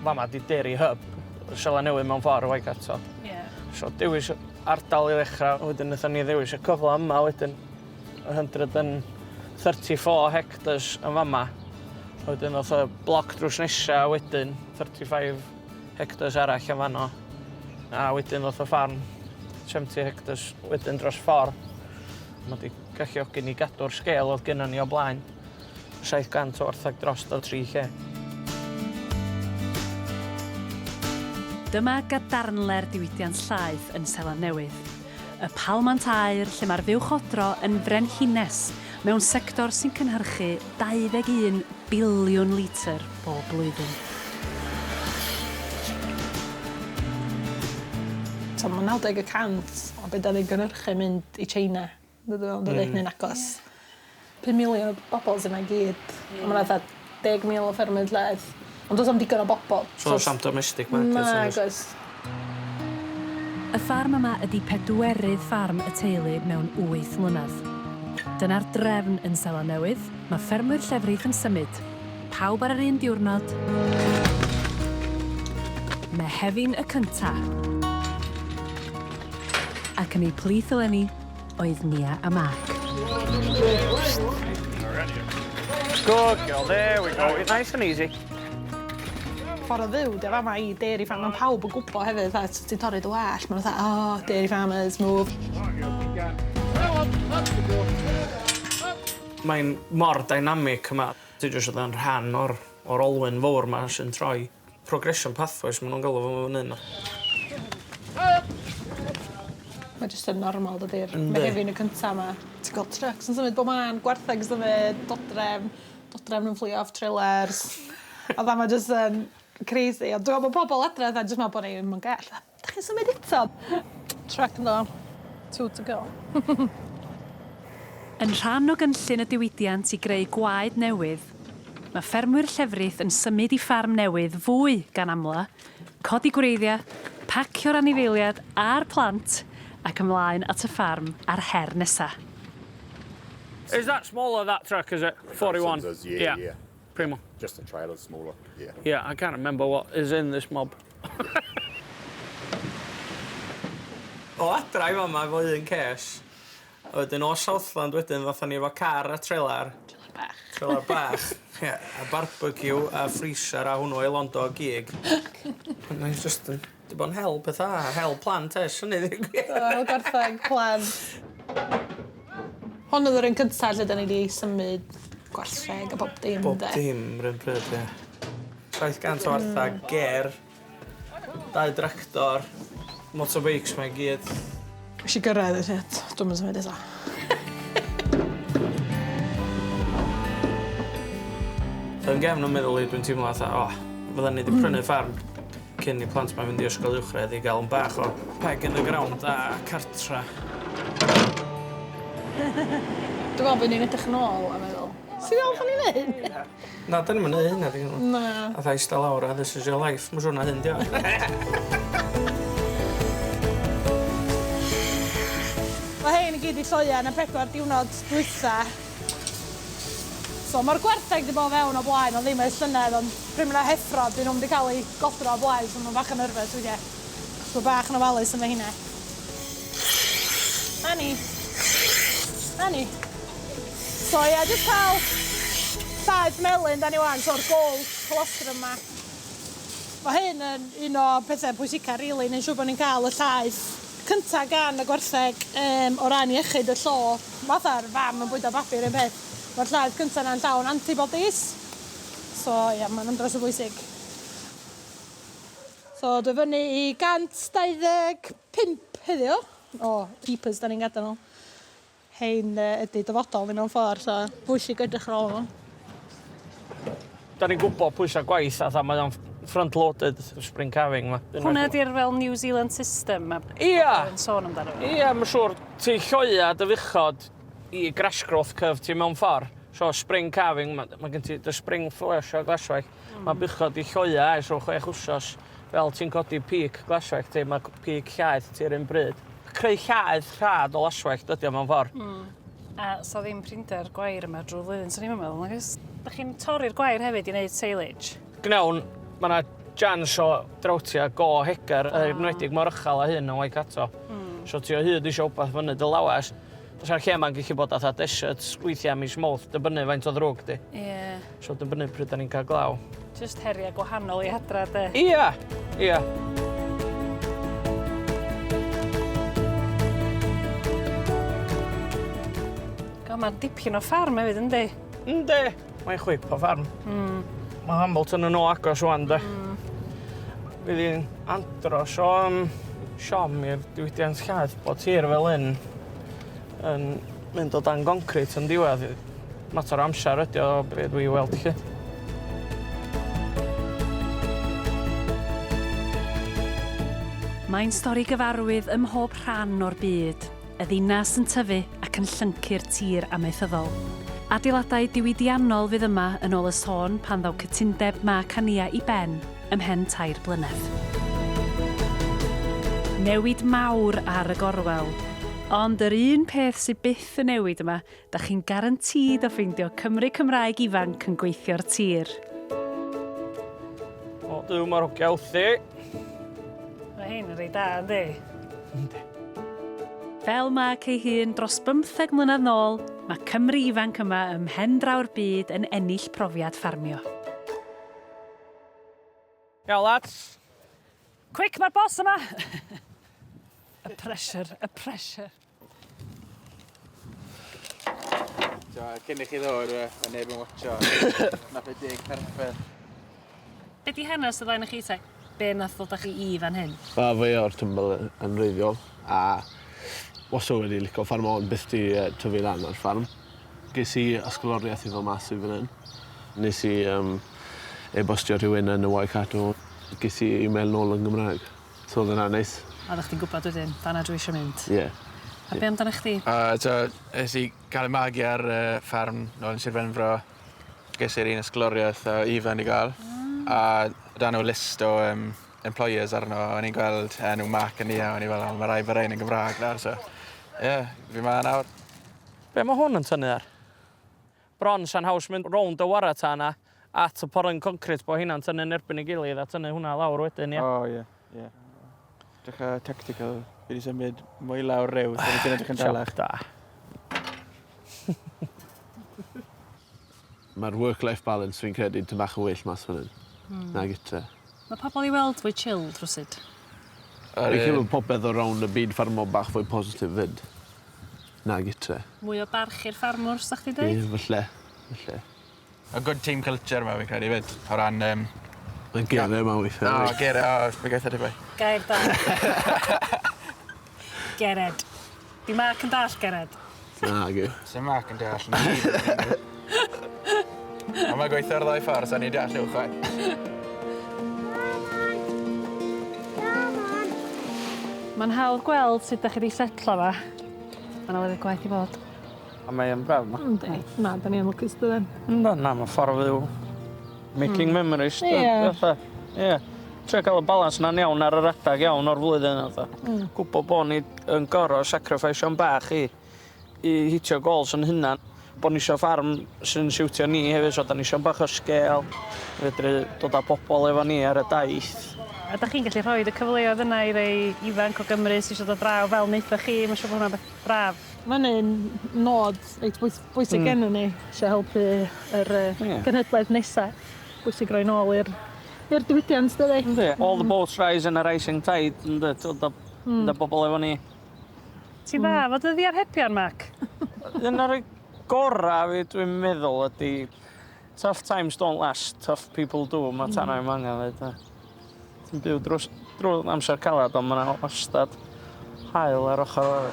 Fama 'di Dairy Hub, Seland Newydd mewn ffordd, Waikato. Ie. So dewis ardal i ddechrau, a wedyn nathon ni ddewis y cyfle yma wedyn. 134 hectares yn fama. A wedyn ddoth y bloc drws nesa wedyn, 35 hectares arall yn fanno. A wedyn ddoth y ffarm 70 hectares wedyn dros ffordd. Mae wedi galluogi ni gadw'r sgêl oedd gennon ni o blaen. 700 o wartheg drost o tri lle. Dyma gadarnle'r diwydiant llaeth yn Seland Newydd. Y palmant aur lle mae'r fuwch odro yn frenhines mewn sector sy'n cynhyrchu 21 biliwn litr bob blwyddyn. So ma' 90 y cant o be' 'dan ni'n gynhyrchu mynd i China. Dydi o dydi? Neu'n agos. 5 miliwn o bobol sy 'ma i gyd. A ma' 'na fatha 10,000 o ffermydd llaeth. Ond do's 'am digon o bobol. So do's 'am domestic market Nag oes. Y ffarm yma ydi pedwerydd ffarm y teulu mewn wyth mlynedd. Dyna'r drefn yn Seland Newydd, mae ffermwyr llefrith yn symud. Pawb ar yr un diwrnod. Mehefin y cynta'. Ac yn eu plith eleni oedd Nia a Mark. Good girl, there we go. Nice and easy. Ffordd o fyw 'di o fama i dairy farm. Ma' pawb yn gwbo hefyd fatha os ti'n torri dy wallt ma' nw fatha oh dairy farmers move. Mae'n mor dynamic yma. Ti jyst yn rhan o'r o'r olwyn fowr 'ma sy'n troi. Progression pathways ma' nw'n galw fo fan 'yn. Mae jyst yn normal dydi'r Mehefin y cynta 'ma. Ti'n gweld trucks yn symud bob man, gwartheg yn symud, dodrefn, dodrefn yn fflio off trailers. Fatha ma' jyst yn crazy. Ond dwi me'wl bo' pobol adre fatha jyst me'wl bo' ni ddim yn gall. 'Dach chi'n symud eto? Truck yn do. Two to go. Yn rhan o gynllun y diwydiant i greu gwaed newydd, mae ffermwyr llefrith yn symud i ffarm newydd fwy gan amla, codi gwreiddiau, pacio'r anifeiliaid a'r plant ac ymlaen at y ffarm a'r her nesa. Is that smaller that truck is it? 41? Yeah, yeah. Primo. Just the trailer's smaller, yeah. Yeah, I can't remember what is in this mob. O adra i fama efo un ces. A wedyn o Southland wedyn ddothon ni efo car a trelar. Trelar bach. Trelar bach. Ie, a barbeciw a freezer a hwnnw a'i londo o gig. Mae'n jyst yn 'di bod yn hel petha a hel plant ers hynny ddeu gwir. Do, hel gwartheg, plant. Hon oedd yr un cynta lle 'dan ni 'di symud gwartheg a bob dim 'de. Bob dim 'run pryd ie. 700 o warthag ger, dau dractor, motorbikes 'ma i gyd. Nesh i gyrraedd a shit, dwi'm yn symud eto. Yn gefn 'yn meddwl i dwi'n teimlo fatha o fydden ni 'di prynu ffarm cyn i plant 'ma fynd i ysgol uwchradd i ga'l 'm bach o peg in the ground a cartra. Dwi me'wl by' ni'n edrych nôl a meddwl Ti'n iawn pan ni'n neu' hyn? Na 'dan ni'm yn neu' hynna dwi'n meddwl. Na. Fatha ista lawr a this is your life ma' siŵr na hyn 'di o. Ma' hein i gyd 'di lloea yn y pedwar diwrnod dwytha. So ma'r gwartheg 'di bod fewn o blaen ond ddim ers llynedd ond pryd ma' 'na heffrod 'dyn nw'm 'di ca'l eu godro o blaen so ma' bach yn nervous weithie. So bach yn ofalus yn fy heina. Annie. Annie. So ia jyst ca'l llaeth melyn 'dan ni ŵan so'r gold colostrum 'ma. Ma' hyn yn un o pethe pwysica rili neu' siŵr bo' ni'n ca'l y llaeth cynta gan y gwartheg yym o ran iechyd y llo. Fatha'r fam yn bwydo babi 'r un peth. Ma'r llaeth cynta 'na'n llawn antibodies. So ia ma'n andros o bwysig. So dwi fyny i 125 heddiw o keepers 'dan ni'n gadel. Hein ydi dyfodol ni mewn ffor so bwysig edrych ar ôl nhw. 'Dan ni'n gwbo pwysa gwaith a 'tha mae o'n front loaded spring calving 'ma. Hwnna 'di'r fel New Zealand system ma' Ia! pobol yn sôn amdano fo. Ia ma' siŵr. Ti lloea dy fuchod i grass growth curve ti mewn ffor. So spring calving ma' ma' gen ti dy spring flush o glaswellt. Ma' buchod 'di lloea ers rhyw chwech wsos. Fel ti'n codi peak glaswellt ti ma' peak llaeth ti 'r un bryd. Creu llaeth rhad o laswellt ydi o mewn ffor. Hmm. A sa ddim prinder gwair yma drw'r flwyddyn swn i'm yn meddwl nag oes? Dach chi'n torri'r gwair hefyd i neud silage? Gnewn. Ma' 'na Chance o drawtia go hegar, oh. Enwedig mor uchel â hyn yn Waikato. So ti o hyd eisiau wbath fyny dy lawes. Fysa'r lle yma'n gallu bod fatha desert weithiau mis Mawrth, dibynnu faint o ddrwg di. Ie. Yeah. So dibynnu pryd da ni'n cael glaw. Just heriau gwahanol i adra, de. Ia, ia. Go, mae'n dipyn o ffarm hefyd, yndi? Yndi. Mae'n chwip o ffarm. Mae Hamilton yn o agos wan, de. Fydd hi'n andros o siom i'r diwydiant llaeth bod tir fel hyn yn mynd o dan concrit yn diwedd. Mater o amser ydi o be dwi weld 'lly. Mae'n stori gyfarwydd ym mhob rhan o'r byd, y ddinas yn tyfu ac yn llyncu'r tir amaethyddol. Adeiladau diwydiannol fydd yma yn ôl y sôn pan ddaw cytundeb Mark a Nia i ben ymhen 3 blynedd. Newid mawr ar y gorwel. Ond yr un peth sydd byth yn newid yma, da chi'n garantîd o ffeindio Cymry Cymraeg ifanc yn gweithio'r tir. O, Duw, mae'r hogia wrthi. Mae hyn yn reit da, yndi? Yndi. Fel Mark ei hun dros 15 mlynedd nôl, mae Cymry ifanc yma ym mhen draw'r byd yn ennill profiad ffarmio. Iawn, lads. Quick, mae'r boss yma! Y pressure, y pressure. So, cyn i chi ddod, mae neb yn watcho. Nath e deg perffaith. Be di hanes y ddau chi te? Be nath ddod â chi i fan hyn? Mae fi o'r Tymbl yn wreiddiol a wastad wedi licio ffarmo ond byth di tyfu lan ar ffarm. Ges i ysgoloriaeth i ddod mas i fan hyn. Nes i e-bostio rhywun yn y Waikato. Ges i e-mail nôl yn Gymraeg. So oedd hwnna'n neis. A oeddech chdi'n gwybod wedyn, fanna dwi eisiau mynd. Ie. Yeah. A be amdano chdi? So, es i gael ei magu ar ffarm nôl yn Sir Benfro. Ges i'r un ysgoloriaeth o Ifan i gael. A dan nhw list o employers arno, o'n i'n gweld enw Mark a Nia, o'n i fel, "O, mae rhaid bod rhain yn Gymraeg nawr," so, ie, yeah, fi ma nawr. Be mae hwn yn tynnu ar? Bron sa'n haws mynd rownd y waratah yna at y pouring concrete bo hynna'n tynnu'n erbyn ei gilydd a tynnu hwnna lawr wedyn, ie. O, ie, ie. Dechrau tactical, fi wedi symud mwy lawr rew, so ti'n edrych yn dalach. Da. Mae'r work-life balance fi'n credu tyn bach yn well mas fan hyn. Na gytre. Mae pobl i weld fwy chilled rwsyd. Fi'n credu bod popeth o round y byd ffarmo bach fwy positif fyd. Na gytre. Mwy o barch i'r ffarmwr, sa chdi dweud? Ie, falle. Falle. A good team culture yma fi'n credu fyd, o ran... Mae'n gere yma weithiau. O, gere, o, fi gaeth e bai. Gair da. Gered. Di Mark yn dall Gered? Na, gyw. Sy'n Mark yn deall ni. Ond mae'n gweithio ar ddau ffordd, so ni'n deall uwch chwaith. Mae'n hawdd gweld sut da chi wedi setlo fa. Mae'n awydd gwaith i fod. A mae yn braf ma. Yndi. Na, da ni yn lwcus dydyn. Ynddo, na, mae ffordd fyw. Making memories. Ie. Fatha, ie. Trio cael y balans na'n iawn ar yr adag iawn o'r flwyddyn. Fatha. Gwybod bod ni yn gorfod sacrificeio'n bach i hitio goals yn hynna. Bod ni isio ffarm sy'n siwtio ni hefyd, so da ni isio bach o scale. Fedru dod â bobl efo ni ar y daith. A da chi'n gallu rhoi y cyfleoedd yna i rei ifanc o Gymru sy'n eisiau dod draw fel wnaethoch chi, mae'n siŵr bod hwnna'n beth braf. Mae'n un nod reit bwysig gennym ni, eisiau helpu yr genhedlaeth nesaf. Bwysig roi nôl i'r diwydiant, dydy? Yndi. All the boats rise in a rising tide, yndi. Dod â bobl efo ni. Ti'n dda, fod y ddiarhebion, Mark? Un o'r gorau fi dwi'n meddwl ydy "Tough times don't last, tough people do", mae Tana mm. Manga dweud. Ti'n byw drwy amser calad, ond mae yna wastad haul ar ochr o'r.